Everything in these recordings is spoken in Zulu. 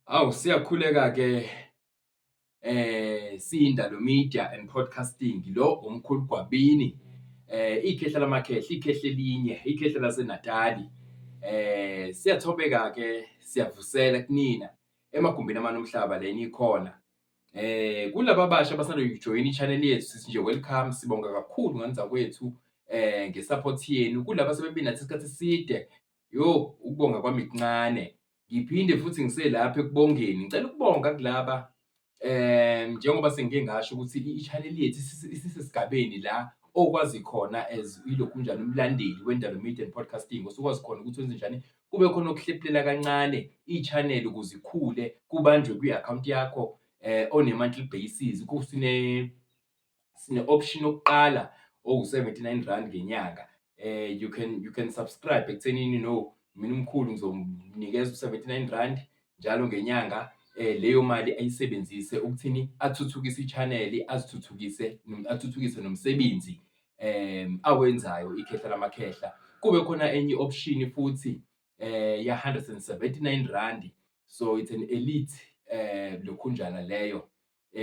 Awu siyakhuleka ke siyindalo media and podcasting, lo umkhulu Gwabini, ikhehla lamakhehla, ikhehla elinye, ikhehla laseNatali. Siyathobeka ke, siyavusela kunina emagumbini amane omhlaba la enikhona. Kulaba abasha abasanda kujoyina i-channel yethu, sithi nje welcome, sibonga kakhulu ngane zakwethu nge-support yenu. Kulaba asebebe nathi isikhathi eside, yo, ukubonga kwami kuncane. Ngiphinde futhi ngiselapha ekubongeni, ngicela ukubonga kulaba njengoba sengike ngasho ukuthi i-channel yethu isisesigabeni la okwazi khona as ilokhunjani umlandeli wendalo media and podcasting, osukwazi khona ukuthi wenze njani, kube khona okuhlephulela kancane i-channel ukuze ikhule, kubanjwe kwi-akhawunti yakho on a monthly basis. Kusine sine option yokuqala owu-R79 ngenyanga. You can subscribe ekuthenini, no, mina umkhulu ngizomnikeza u-R79 njalo ngenyanga. Leyo mali ayisebenzise ukuthini? Athuthukise i-channel, azithuthukise, athuthukise nomsebenzi awenzayo ikhehla lamakhehla. Kube khona enye option futhi ya R179, so it's an elite lokhunjana leyo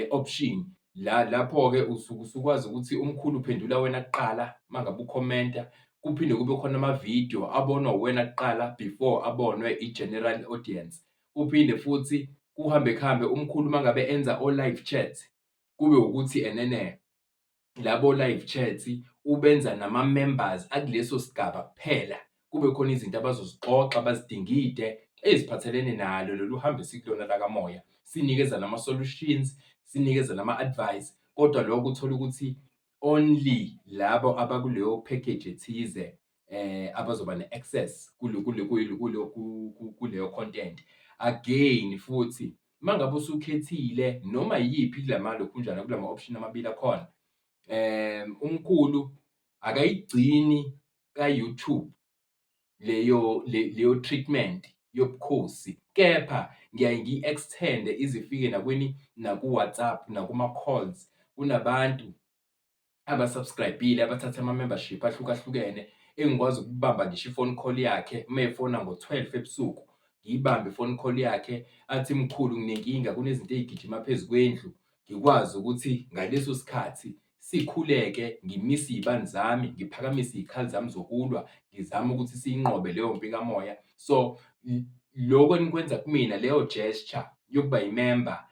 option la. Lapho ke usuke usukwazi ukuthi umkhulu uphendula wena kuqala mangabe ukhomenta, kuphinde kube khona ama-video abonwa uwena kuqala before abonwe i-general audience. Kuphinde futhi kuhambe kuhambe umkhulu mangabe enza o-live chat, kube ukuthi enene labo live chats ubenza nama-members akuleso sigaba kuphela, kube khona izinto abazozixoxa, bazidingide eziphathelene nalo lolu hambo esikulona lakamoya, sinikeza nama-solutions, sinikeza nama-advice. Kodwa lokho uthola ukuthi only labo abakuleyo package ethize abazoba ne-access kuleyo content. Again futhi, mangabe usukhethile noma iyiphi kulama lokhunjana, kulama option amabili akhona, umkhulu akayigcini ka-YouTube leyo treatment yobukhosi, kepha ngiyaye ngiyi-extend izifike nakweni, naku-WhatsApp, nakuma-calls. Kunabantu aba-subscribe-ile, abathatha ama-membership ahlukahlukene, engikwazi ukubamba ngisho i-phone call yakhe uma efona ngo-12 ebusuku, ngiyibambe i-phone call yakhe, athi, "Mkhulu, nginenkinga, kunezinto ey'gijima phezu kwendlu." Ngikwazi ukuthi ngaleso sikhathi sikhuleke, ngimise iy'bani zami, ngiphakamise iy'khali zami zokulwa, ngizame ukuthi siyinqobe leyo mpi kamoya. So lokho enikwenza kumina, leyo gesture yokuba i-member,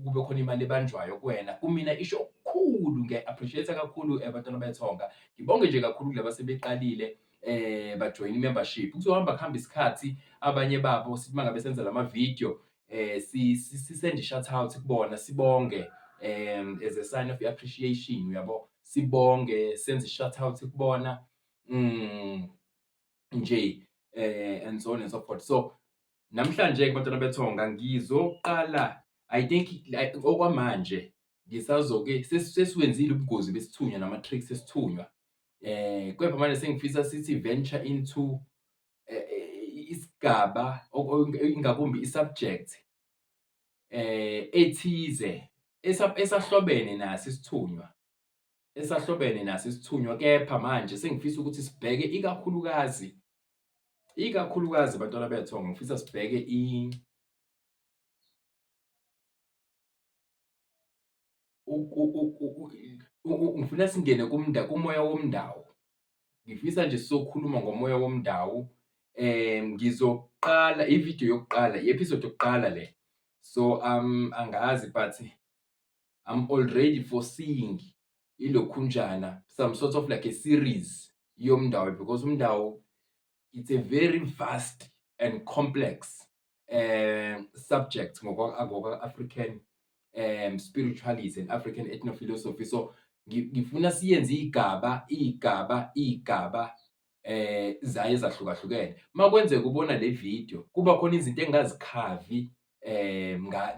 kube khona imali ebanjwayo kuwena, kumina isho okukhulu, ngiyayi-appreciate kakhulu, bantwana bethonga. Ngibonge nje kakhulu kulaba asebeqalile bajoyina i-membership. Kuzohamba kuhambe isikhathi, abanye babo sithi uma ngabe senza lama-video sisende i-shout out kubona, sibonge as a sign of appreciation, uyabo, sibonge, senze i-shout out kubona nje and so on and so forth. So namhlanje ke, bantwana bethonga, ngizoqala, I think like okwamanje ngisazoke sesiwenzile ubungozi besithunywa nama-tricks esithunywa, kepha manje sengifisa sithi venture into isigaba, ingakumbi i-subject ethize esahlobene naso isithunywa, kepha manje sengifisa ukuthi sibheke ikakhulukazi, ikakhulukazi, bantwana bethonga, ngifisa sibheke i ngifuna singene kumoya womndawo. Ngifisa nje sizokhuluma ngomoya womndawo. Ngizoqala ividiyo yokuqala, i-episode yokuqala le, so angazi, but I'm already foreseeing ilokhunjana, some sort of like a series yomndawo, because umndawo, it's a very vast and complex subject ngokwa African spiritualism and African ethnophilosophy. So ngifuna siyenze igaba igaba igaba zayo ezahlukahlukene. Makwenzeka ubona le video, kuba khona izinto engazikhavi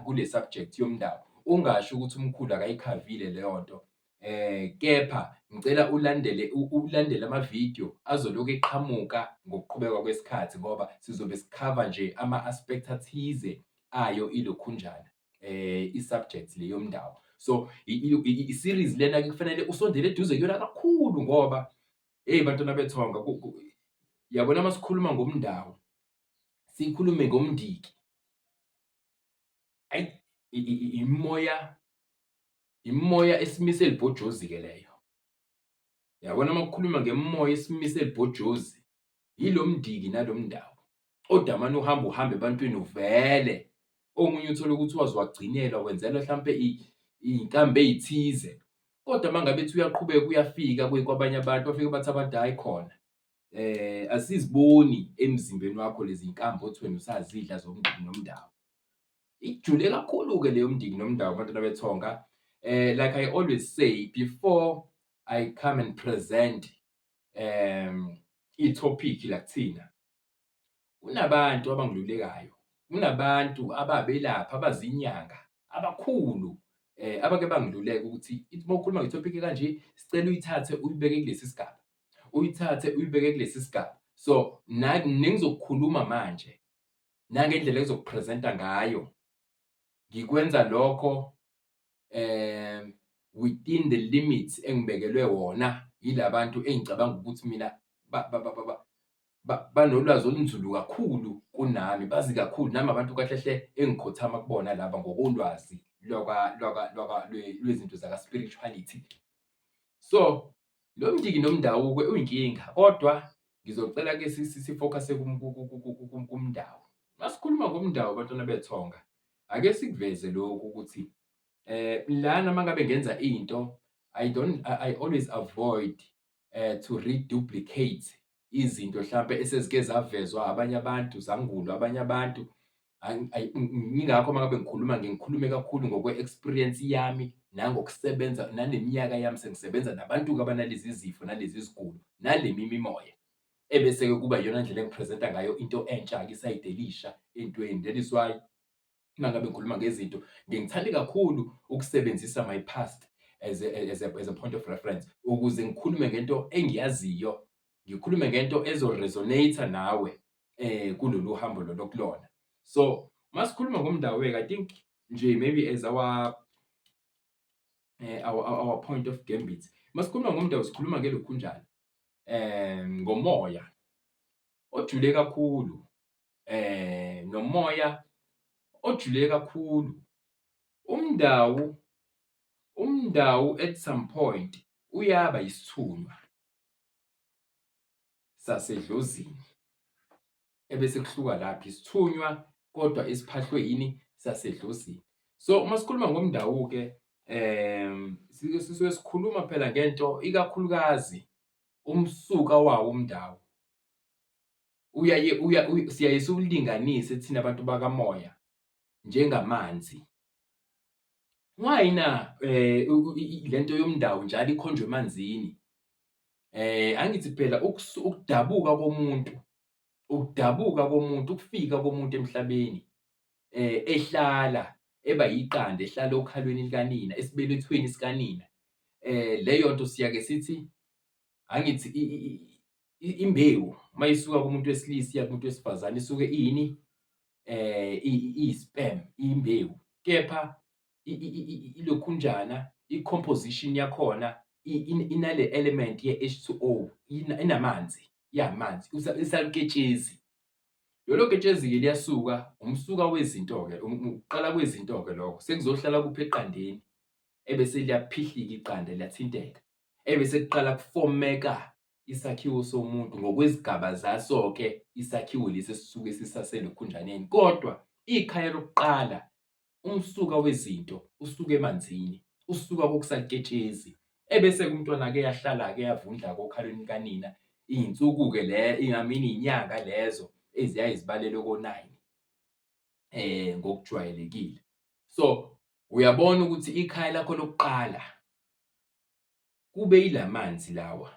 kule subject yomndawo, ungasho ukuthi umkhulu akayikhavile leyo nto, kepha ngicela ulandele ama-video azolokhu eqhamuka ngokuqhubeka kwesikhathi, ngoba sizobe sikhava nje ama-aspect athize ayo ilokhunjana i-subject le yomndawo. So i-series lena-ke kufanele usondele eduze kuyona kakhulu, ngoba hey, bantwana bethonga, yabona, masikhuluma ngomndawo, sikhulume ngomndiki. Ayi, imimoya, imimoya esimise elibhojozi-ke leyo. Uyabona uma kukhulunywa ngemimoya esimise elibhojozi, yilo mndiki nalo mndawo. Odamane uhambe uhambe ebantwini uvele, omunye uthole ukuthi waze wagcinelwa wenzelwa hlampe iy'nkambi ey'thize, kodwa uma ngabe ethi uyaqhubeka uyafika kwabanye abantu bafike bathi abantu hhayi khona asiziboni emzimbeni wakho lezi nkambi othi wena usazidla zomndiki nomndawo. Ijule kakhulu-ke leyo mndiki nomndawo bantwana bethonga. Like I always say, before I come and present i-topic la kuthina, kunabantu abangilulekayo, kunabantu ababelapha abazinyanga abakhulu abake bangiluleka ukuthi ithi uma ukhuluma nge-topic ekanje, sicela uyithathe uyibeke kulesi sigaba, uyithathe uyibeke kulesi sigaba. So nengizokukhuluma manje nangendlela engizokupresenta ngayo, ngikwenza lokho within the limits engibekelwe wona yilabantu engicabanga ukuthi mina banolwazi olunzulu kakhulu kunami, bazi kakhulu nami abantu kahle hle engikhothama kubona laba ngokolwazi lwezinto zaka-spirituality. So lo mndiki nomndawu-ke uyinkinga kodwa ngizocela ke si-focus-e kumndawu. Masikhuluma ngomndawu bantwana bethonga, ake sikuveze lokhu ukuthi lana uma ngabe ngenza into, I don't I always avoid to reduplicate izinto hlampe esezike zavezwa abanye abantu, zangulwa abanye abantu. Yingakho uma ngabe ngikhuluma ngiye ngikhulume kakhulu ngokwe-experience yami nangokusebenza naneminyaka yami sengisebenza nabantu-ke abanalezi zifo nalezi zigulo nale mimoya. Ebese-ke kuba iyona ndlela engipresenta ngayo into entsha-ke, isayidi elisha entweni. That is why uma ngabe ngikhuluma ngezinto ngiye ngithande kakhulu ukusebenzisa my past as a point of reference ukuze ngikhulume ngento engiyaziyo, ngikhulume ngento ezo-resonate nawe kulolu hambo lolu okulona. So masikhuluma ngomndawu-ke, I think nje maybe as our point of gambit, masikhuluma ngomndawu sikhuluma ngelokhunjana, ngomoya ojule kakhulu, nomoya ojule kakhulu. Umndawu at some point uyaba isithunywa sasedlozini, ebese kuhluka lapho isithunywa kodwa esiphahlwe yini? Sasedlozini. So uma sikhuluma ngomndawu-ke sisuke sikhuluma phela ngento ikakhulukazi umsuka wawo umndawu uyaye siyaye siwulinganise thina abantu bakamoya njengamanzi. Why na lento yomndawu njalo ikhonjwa emanzini? Angithi phela ukudabuka komuntu, ukudabuka komuntu, ukufika komuntu emhlabeni ehlala eba yiqanda, ehlala okhalweni likanina, esibelethweni sikanina, leyo nto siyake sithi angithi imbewu mayisuka kumuntu wesilisa iya kumuntu wesifazane isuke iyini? Iyi-sperm, iyimbewu, kepha ilokhunjana i-composition yakhona inale element ye-H2O, inamanzi, iyamanzi, isaluketshezi. Lolo ketshezi-ke liyasuka, umsuka wezinto-ke, ukuqala kwezinto-ke lokho, sekuzohlala kuphi eqandeni, ebese liyaphihlika iqanda liyathinteka, ebese kuqala kufomeka isakhiwo somuntu ngokwezigaba zaso-ke isakhiwo lesi esisuke sisaselokhunjaneni. Kodwa ikhaya lokuqala, umsuka wezinto usuka emanzini, usuka kokusaketshezi. Ebese-ke umntwana-ke eyahlala-ke eyavundla-ke okhalweni lukanina, iy'nsuku-ke le, I mean iy'nyanga lezo eziyaye zibalelwe ko-9 ngokujwayelekile. So uyabona ukuthi ikhaya lakho lokuqala kube yilamanzi lawa,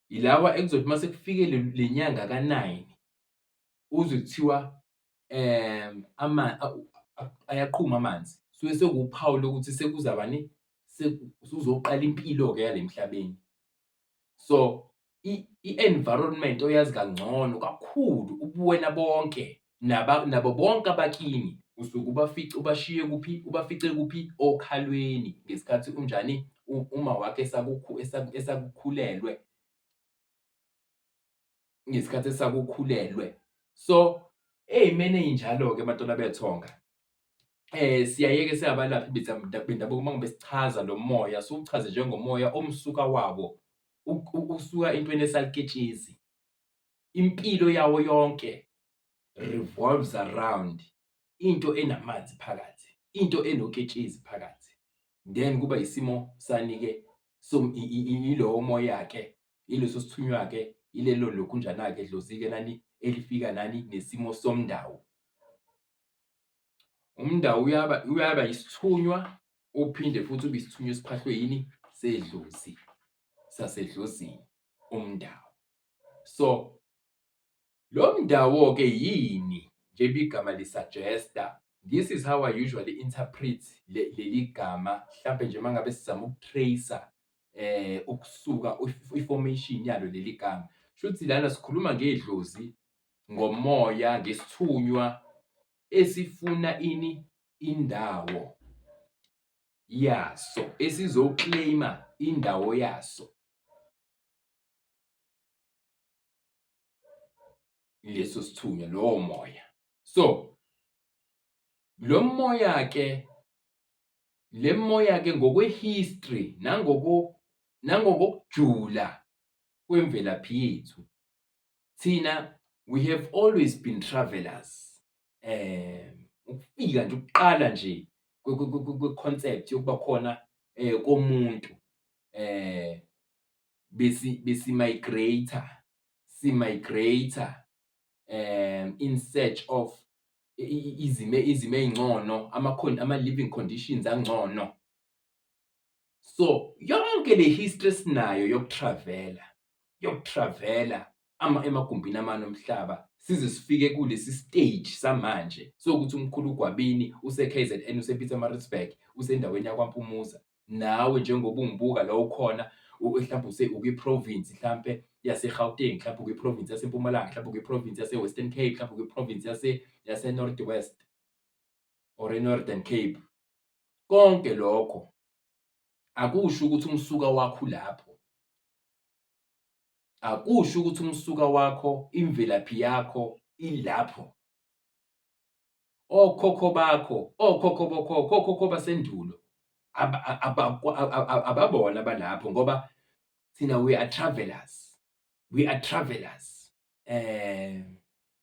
yilawa ekuzothi mase kufike le nyanga ka-9 uzwe kuthiwa ayaqhuma amanzi, suke sekuwuphawu lokuthi sekuzabani, usuzoqala impilo-ke yala emhlabeni. So i-environment oyazi kangcono kakhulu ubuwena bonke nabo bonke abakini usuke ubafice, ubashiye kuphi, ubafice kuphi? Okhalweni ngesikhathi unjani, uma wakhe esakukhulelwe, ngesikhathi esakukhulelwe. So ey'meni ey'njalo-ke bantwana bethonga, Siyayeke singabalaphi bendabuko uma ngabe sichaza lo moya siwuchaze njengomoya omsuka wabo usuka entweni esaluketshezi. Impilo yawo yonke revolves around into enamanzi phakathi, into enoketshezi phakathi. Then kuba isimo sani-ke? Ilowo moya-ke, ileso sithunywa-ke, ilelo lokhunjana-ke dlozi-ke lani elifika nani nesimo somndawo. Umndawo uyaba isithunywa, uphinde futhi ube isithunywa esiphahlwe yini? Sedlozi, sasedlozini, umndawo. So, lo mndawo-ke yini? Njengoba igama li-suggest-a, this is how I usually interpret leli gama hlampe nje uma ngabe sizama uku-trace-a ukusuka i-formation yalo leli gama. Shuthi lana sikhuluma ngedlozi, ngomoya, ngesithunywa esifuna ini? Indawo yaso, esizo-claim-a indawo yaso. Leso sithunywa, lowo moya. So, lo moya-ke, le moya-ke ngokwe-history nangokokujula kwemvelaphi yethu, thina we have always been travellers. Ukufika nje ukuqala nje kwe-concept yokuba khona komuntu besi-migrate-a, si-migrate-a in search of izimo ey'ngcono, ama-living conditions angcono. So yonke le history esinayo yoku-travel-a, yoku-travel-a emagumbini amane omhlaba size sifike kulesi stage samanje sokuthi umkhulu uGwabini use-KZN, use-Pietermaritzburg, usendaweni yakwaMpumuza. Nawe njengoba ungibuka la ukhona mhlampe ukwi-province hlampe yase-Gauteng, mhlampe ukwi-province yaseMpumalanga, mhlampe ukwi-province yase-Western Cape, mhlampe ukwi-province yase-North West or e-Northern Cape. Konke lokho akusho ukuthi umsuka wakho ulapho. Akusho ukuthi umsuka wakho, imvelaphi yakho ilapho. Okhokho bakho, okhokho bokhokho, okhokho basendulo ababona abalapho ngoba thina we are travellers, we are travellers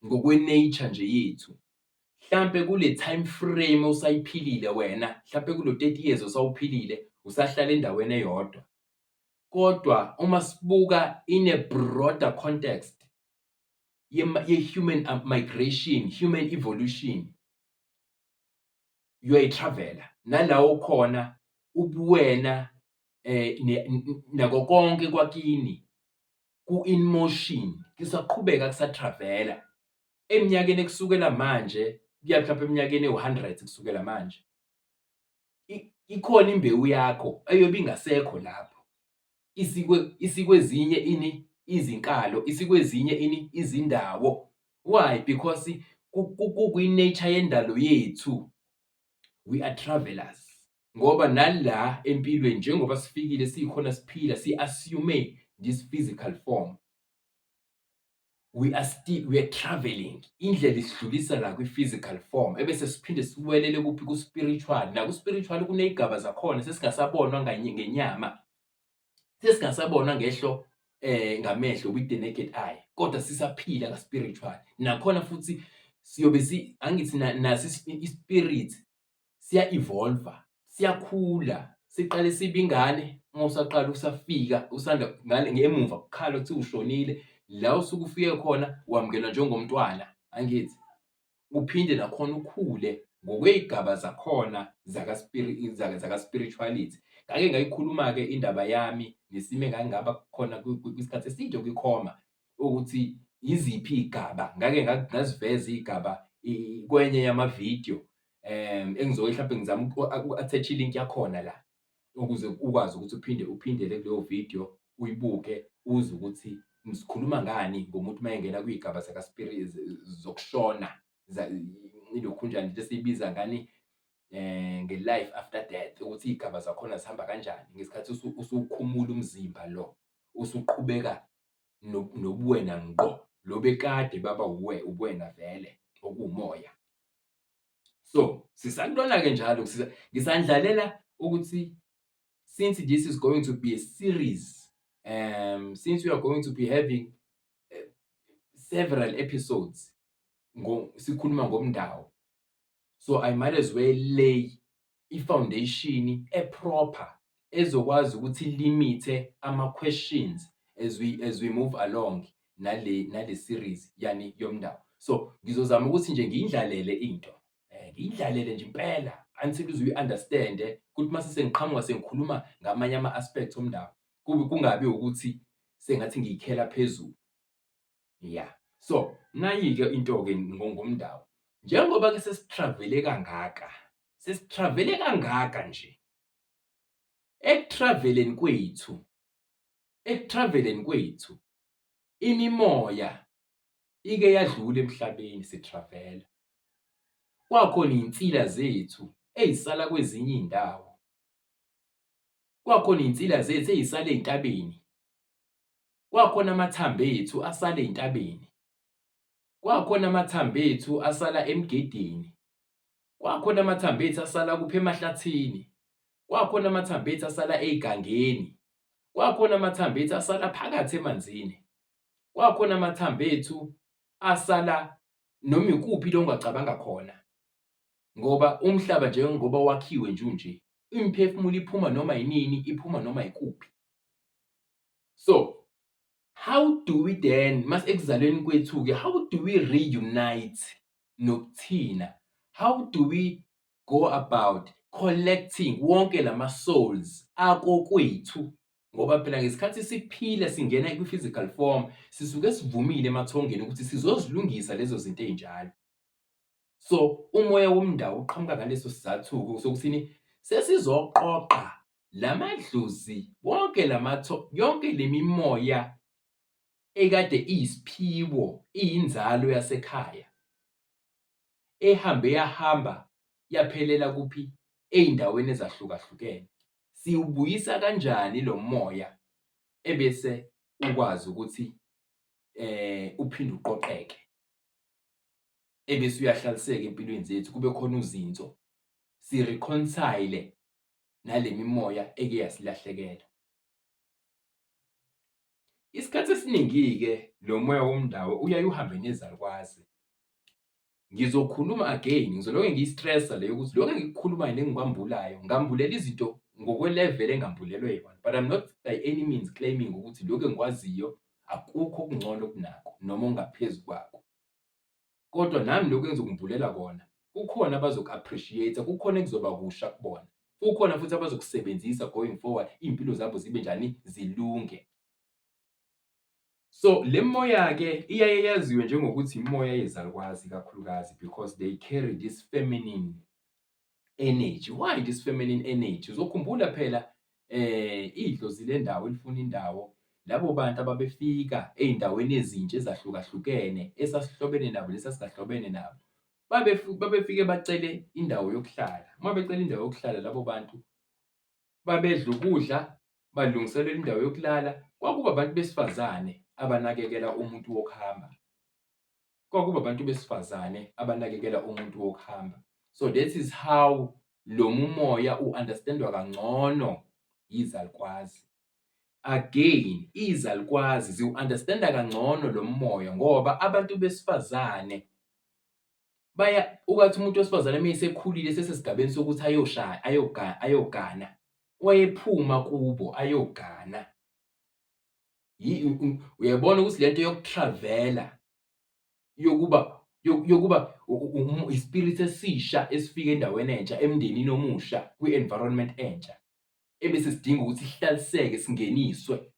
ngokwe-nature nje yethu. Hlampe kule time frame osayiphilile wena, hlampe kulo 30 years osawuphilile usahlala endaweni eyodwa. Kodwa uma sibuka in a broader context ye-human migration, human evolution, you are a traveller. Nala ukhona ubuwena nako konke kwakini ku-in motion, kusaqhubeka kusa-travel-a. Eminyakeni kusukela manje kuya mhlawumbe eminyakeni ewu-100 kusukela manje, ikhona imbewu yakho eyobe ingasekho lapho, isikwezinye ini izinkalo, isikwezinye ini izindawo. Why? Because kukwi-nature yendalo yethu, we are travellers. Ngoba nala empilweni njengoba sifikile sikhona siphila si-assume this physical form, we are still we are travelling. Indlela isidlulisa la kwi-physical form ebese siphinde siwelele kuphi? Ku-spiritual. Naku-spiritual kuney'gaba zakhona sesingasabonwa ngenyama, sesingasabonwa ngehlo ngamehlo with the naked eye, kodwa sisaphila ka-spiritual. Nakhona futhi siyobe angithi naso i-spirit siya-evolve-a, siyakhula, siqale sibe ingane uma usaqala usafika usanda ngemuva kukhala kuthiwa ushonile, la usuke ufike khona wamukelwa njengomntwana, angithi? Uphinde nakhona ukhule ngokwey'gaba zakhona zaka-spirituality. Ngake ngayikhuluma-ke indaba yami nesimo engake ngaba khona kwisikhathi eside kwi-coma, ukuthi yiziphi iy'gaba, ngake ngaziveza iy'gaba kwenye yamavidiyo engizoke hlampe ngizame uku-attach i-link yakhona la, ukuze ukwazi ukuthi uphinde uphindele kuleyo video uyibuke uzwe ukuthi sikhuluma ngani ngomuntu uma engena kwiy'gaba zokushona ilokhunjani into esiyibiza ngani nge-life after death, ukuthi iy'gaba zakhona zihamba kanjani ngesikhathi usukhumula umzimba lo, usuqhubeka nobuwena ngqo, lo bekade baba uwena vele okuwumoya. So So sisakulona-ke njalo, ngisandlalela ukuthi since this is going to be a series, since we are going to be having several episodes sikhuluma ngomndawo, so I might as well lay i-foundation e-proper ezokwazi ukuthi limit-e ama-questions as we move along nale series yani yomndawo. So ngizozama ukuthi nje ngiyindlalele into, ngiyindlalele nje impela until uze uyi-understand-e ukuthi mase sengiqhamuka sengikhuluma ngamanye ama-aspects omndawo, kube kungabi ukuthi sengathi ngiyikhela phezulu. Yeah. So nayi-ke into-ke ngomndawo. Njengoba-ke sesi-travel-e kangaka, sesi-travel-e kangaka nje, ekutraveleni kwethu, imimoya ike yadlula emhlabeni si-travel-a. Kwakhona iy'nsila zethu ey'sala kwezinye iy'ndawo. Kwakhona iy'nsila zethu ey'sala ey'ntabeni. Kwakhona amathambo ethu asala ey'ntabeni. Kwakhona amathambo ethu asala emgedeni. Kwakhona amathambo ethu asala kuphi? Emahlathini. Kwakhona amathambo ethu asala ey'gangeni. Kwakhona amathambo ethu asala phakathi emanzini. Kwakhona amathambo ethu asala noma ikuphi la ongacabanga khona. Ngoba umhlaba njengoba wakhiwe nje unje, imiphefumulo iphuma noma yinini, iphuma noma ikuphi. So how do we then, mase ekuzalweni kwethu-ke, how do we reunite nokuthina? How do we go about collecting wonke lama souls akokwethu? Ngoba phela ngesikhathi siphila singena kwi-physical form, sisuke sivumile emathongeni ukuthi sizozilungisa lezo zinto ey'njalo. So umoya womndawo uqhamuka ngaleso sizathu-ke sokuthini, sesizoqoqa lamadlozi wonke yonke le mimoya ekade iyisiphiwo, iyinzalo yasekhaya, ehambe yahamba yaphelela kuphi? Ey'ndaweni ezahlukahlukene. Siwubuyisa kanjani lo moya ebese ukwazi ukuthi uphinde uqoqeke, ebese uyahlaliseka empilweni zethu, kube khona uzinzo, si-reconcile nale mimoya eke yasilahlekela. Isikhathi esiningi-ke lo moya womndawo uyaye uhambe nezalukwazi. Ngizokhuluma again, ngizoloke ngiyi-stress-a le yokuthi lokhu engikukhulumayo nengikwambulayo, ngambulela izinto ngokwe-level engambulelwe yona, but I'm not by any means claiming ukuthi lokhu engikwaziyo akukho okungcono kunakho noma okungaphezu kwakho. Kodwa nami lokhu engizokumbulela kona, kukhona abazoku-appreciate-a, kukhona ekuzoba kusha kubona, kukhona futhi abazokusebenzisa going forward, iy'mpilo zabo zibe njani? Zilunge. So le moya-ke iyaye yaziwe njengokuthi imimoya yezalukwazi ikakhulukazi because they carry this feminine energy. Why this feminine energy? Uzokhumbula phela idlozi lendawo elifuna indawo, labo bantu ababefika ey'ndaweni ezintsha ezahlukahlukene esasihlobene nabo nesasingahlobene nabo, babefike bacele indawo yokuhlala. Uma becela indawo yokuhlala labo bantu babedla ukudla, balungiselelwe indawo yokulala. Kwakuba abantu besifazane abanakekela umuntu wokuhamba. Kwakuba abantu besifazane abanakekela umuntu wokuhamba. So that is how lo mumoya u-understand-wa kangcono izalukwazi. Again, izalukwazi ziwu-understand-a kangcono lo moya ngoba abantu besifazane baya ukathi umuntu wesifazane uma esekhulile esesesigabeni sokuthi ayoshaya ayogana, wayephuma kubo ayogana. Uyabona ukuthi lento yoku-travel-a yokuba i-spirit esisha esifika endaweni entsha, emndenini omusha, kwi-environment entsha, ebese sidinga ukuthi sihlaliseke singeniswe.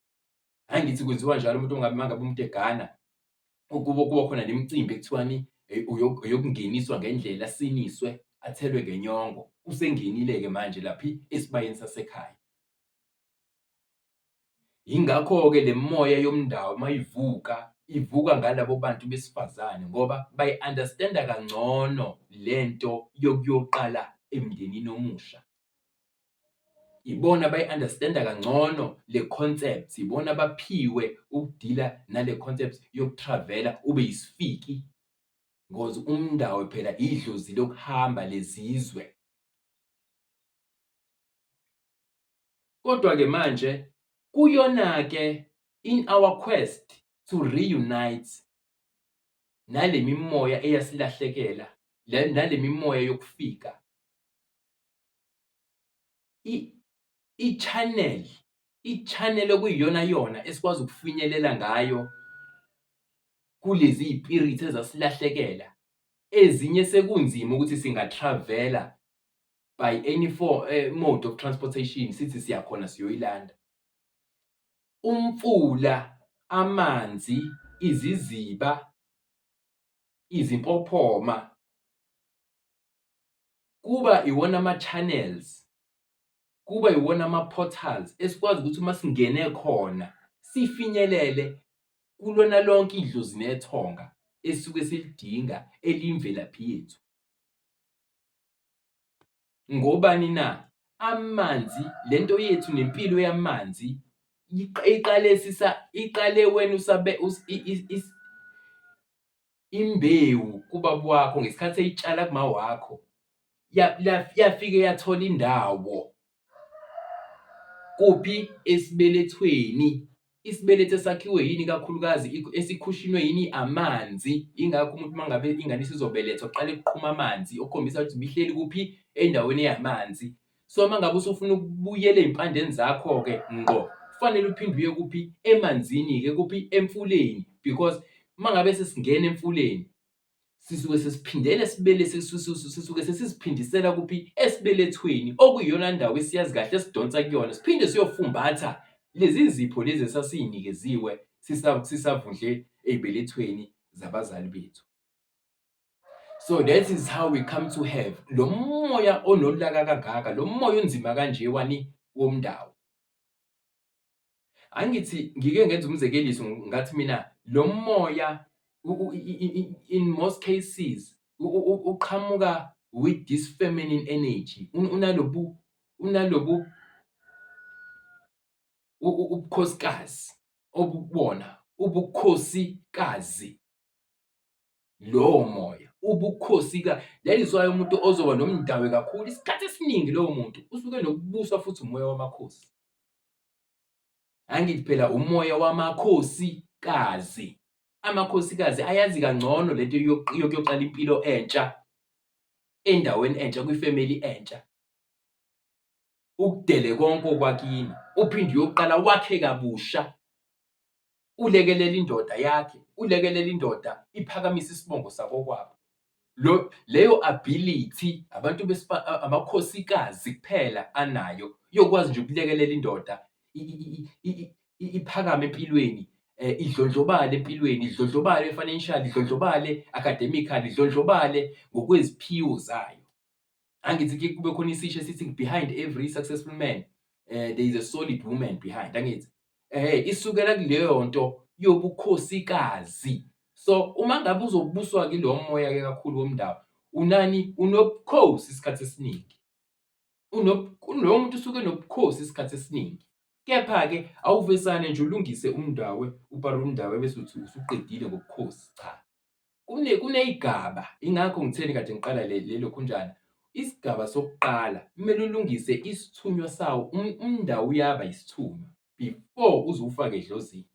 Angithi kwenziwa njalo umuntu uma ngabe umuntu egana, kuba khona nemicimbi ekuthiwani eyokungeniswa ngendlela, asiniswe, athelwe ngenyongo. Usengenile-ke manje laphi? Esibayeni sasekhaya. Yingakho-ke le moya yomndawo uma ivuka, ivuka ngalabo bantu besifazane ngoba bayi-understand-a kangcono lento yokuyoqala emndenini omusha. Ibona abayi-understand-a kangcono le concept, ibona abaphiwe uku-deal-a nale concept yoku-travel-a ube yisifiki. Ngoze umndawe phela idlozi lokuhamba lezizwe. Kodwa-ke manje kuyona-ke in our quest to reunite nale mimoya eyasilahlekela, nale mimoya yokufika, i-channel, i-channel okuyiyona yona esikwazi ukufinyelela ngayo kulezi y'pirithi ezasilahlekela, ezinye sekunzima ukuthi singa-travel-a by any mode of transportation sithi siyakhona siyoyilanda. Umfula, amanzi, iziziba, izimpophoma kuba iwona ama-channels, kuba iwona ama-portals esikwazi ukuthi uma singene khona sifinyelele kulona lonke idlozi nethonga esisuke silidinga eliyimvelaphi yethu. Ngobani na? Amanzi, lento yethu nempilo yamanzi iqale sisa iqale wena usabe imbewu kubaba wakho ngesikhathi eyitshala kuma wakho yafike yathola indawo kuphi esibelethweni. Isibeletho esakhiwe yini kakhulukazi esikhushinwe yini amanzi. Yingakho umuntu uma ngabe ingane isizobelethwa kuqale kuqhuma amanzi okukhombisa ukuthi ibihleli kuphi endaweni eyamanzi. So uma ngabe usufuna ukubuyela ey'mpandeni zakho-ke ngqo kufanele uphinde uye kuphi emanzini-ke kuphi emfuleni because uma ngabe sesingena emfuleni sisuke sesiphindela esibele sisuke sesiziphindisela kuphi esibelethweni okuyiyona ndawo esiyazi kahle esidonsa kuyona siphinde siyofumbatha lezi zipho lezi esasiy'nikeziwe sisavundle ey'belethweni zabazali bethu. So that is how we come to have lo moya onolaka kangaka, lo moya onzima kanje wani womndawo. Angithi ngike ngenza umzekeliso ngathi mina lo moya in most cases uqhamuka with this feminine energy, unalobu unalobu ubukhosikazi obukubona ubukhosikazi lowo moya ubukhosi ka that is why umuntu ozoba nomdawe kakhulu isikhathi esiningi lowo muntu usuke nokubuswa futhi umoya wamakhosi. Angithi phela umoya wamakhosikazi, amakhosikazi ayazi kangcono lento yokuyoqala impilo entsha endaweni entsha kwifemeli entsha. Ukudele konke okwakini uphinde uyoqala wakhe kabusha ulekelela indoda yakhe, ulekelela indoda iphakamise isibongo sakokwabo. Lo leyo ability abantu amakhosikazi kuphela anayo yokwazi nje ukulekelela indoda iphakame empilweni, idlondlobale empilweni, idlondlobale financially, idlondlobale academically, idlondlobale ngokweziphiwo zayo. Angithi kuye kube khona isisho esithi behind every successful man there is a solid woman behind, angithi? Isukela kuleyo nto yobukhosikazi. So uma ngabe uzobuswa-ke ilo moya-ke kakhulu womndaba, unani? Unobukhosi isikhathi esiningi. Lowo muntu usuke enobukhosi isikhathi esiningi. Kepha-ke awuvesane nje ulungise umndawe, ubhale umndawe bese uthi usuqedile ngobukhosi, cha. Kuney'gaba, ingakho ngitheni kade ngiqala le lokhunjana, isigaba sokuqala kumele ulungise isithunywa sawo, umndawo uyaba isithunywa before uze uwufake edlozini.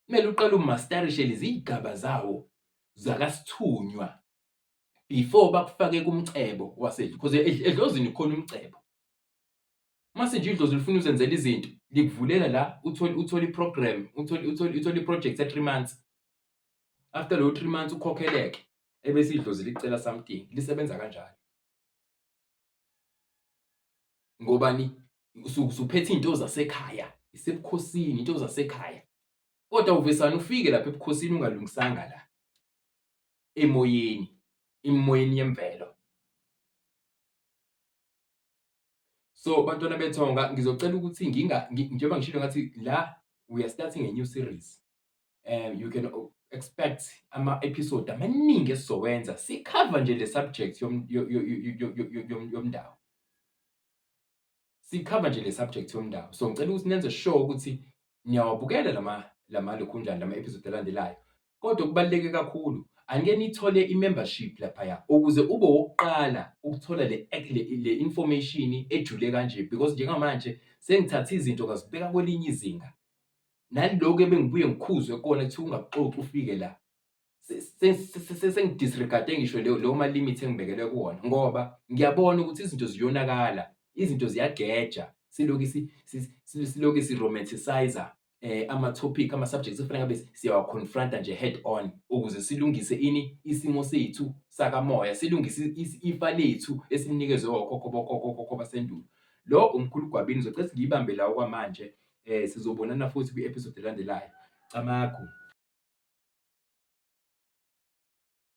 Kumele uqale umastarishe lezi y'gaba zawo zakasithunywa before bakufake kumcebo because edlozini kukhona umcebo. Mase nje idlozi lifuna uzenzela izinto likuvulela la uthole uthole i-program uthole uthole uthole i-project ya-3 months. After leyo 3 months ukhokheleke ebese idlozi likucela something lisebenza kanjalo. Ngobani usuke usuphethe izinto zasekhaya, isebukhosini into zasekhaya. Kodwa uvesane ufike lapha ebukhosini ungalungisanga la emoyeni, emoyeni yemvelo. So bantwana bethonga ngizocela ukuthi nginga njengoba ngishilo ngathi la we are starting a new series. You can expect ama-episode amaningi esizowenza sikhava nje le subject yomndawo. Sikhava nje le subject yomndawo. So ngicela ukuthi nenze sure ukuthi niyawabukela lama lama lokhunjani lama episode alandelayo. Kodwa okubaluleke kakhulu Anike nithole i-membership laphaya ukuze ube owokuqala ukuthola le le information ejule kanje because njengamanje sengithathe izinto ngazibeka kwelinye izinga. Nalokhu ebengibuye ngikhuzwe kona kuthiwa ungakuxoxi ufike la. Sengi-disregard-e ngisho leyo ma-limit engibekelwe kuwona ngoba ngiyabona ukuthi izinto ziyonakala, izinto ziyageja, silokhu silokhu si-romanticize-a ama-topic, ama-subjects ekufanele ngabe siyawa-confront-a nje head on ukuze silungise ini? Isimo sethu sakamoya, silungise ifa lethu esilinikezwe okhokho bokhokho okhokho basendulo. Lo umkhulu Gwabini, ngizocela ukuthi ngiyibambe la okwamanje, sizobonana futhi kwi-episode elandelayo. Camagu.